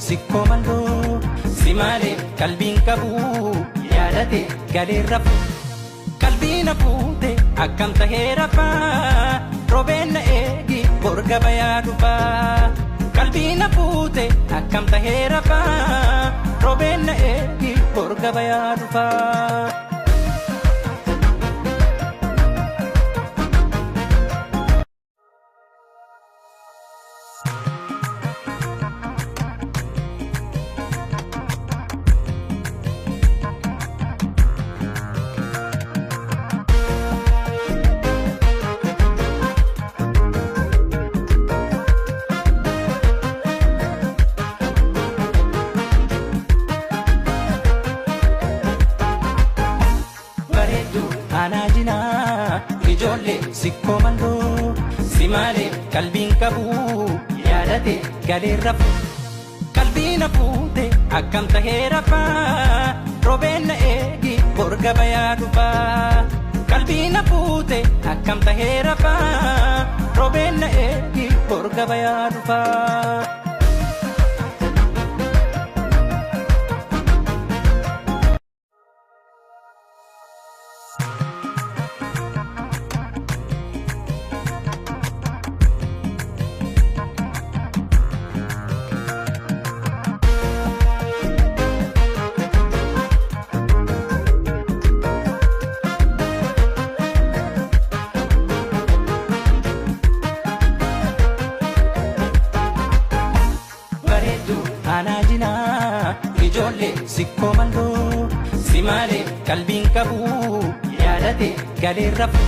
sikkoo mandoo si malee qalbiin qabu yaadate galee rafu qalbiin hafuute akkam tahee rafaa roobeen na eegi borga bayaa dhufaa qalbiin hafuute akkam tahee rafaa roobeen na eegi borga bayaa dhufaa. Ijoollee sikkoo mandoo si malee qalbiin qabu yaadate galee rafu qalbiin hafuute akkam tahee rafaa roobeen na eegi borga bayaa dhufaa qalbiin hafuute akkam tahee rafaa roobeen na eegi borga bayaa dhufaa. Ijoollee sikkoo mandoo si malee qalbiin qabu yaadate galee rafu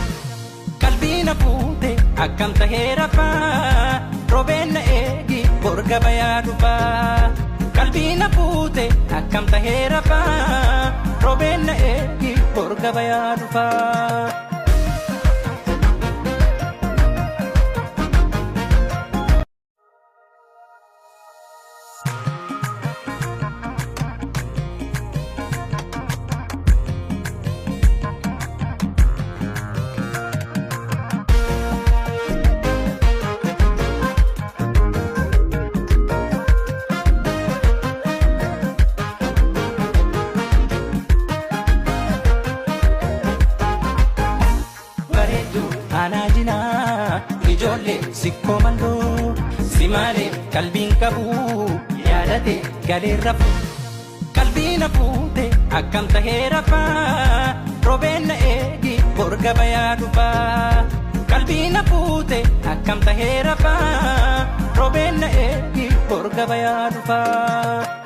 qalbiin hafuute akkam tahee rafaa roobeen na eegi borga bayaa dhufaa qalbiin hafuute akkam tahee rafaa roobeen na eegi borga bayaa dhufaa. Ijoollee sikkoo mandoo si malee qalbiin qabu yaadate galee rafu qalbiin hafuute akkam tahee rafaa roobeen na eegi borga bayaa dhufaa qalbiin hafuute akkam tahee rafaa roobeen na eegi borga bayaa dhufaa.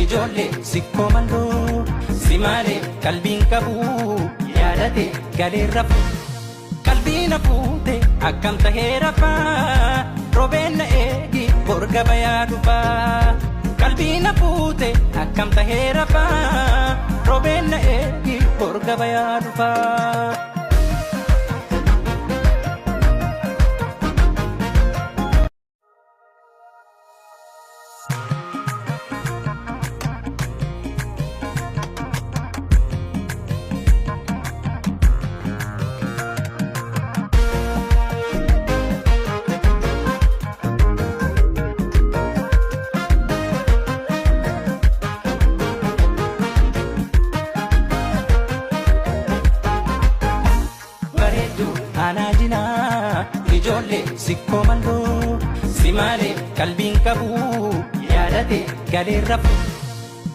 Ijoollee sikkoo mandoo si malee qalbiin qabu yaadate galee rafu qalbiin hafuute akkam tahee rafaa roobeen na eegi borga bayaa dhufaa qalbiin hafuute akkam tahee rafaa roobeen na eegi borga bayaa dhufaa. Ijoollee sikkoo mandoo si malee qalbiin qabu yaadate galee rafu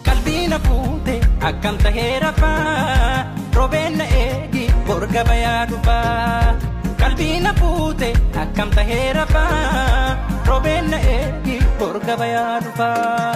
qalbiin hafuute akkam tahee rafaa roobeen na eegi borga bayaa dhufaa qalbiin hafuute akkam tahee rafaa roobeen na eegi borga bayaa dhufaa.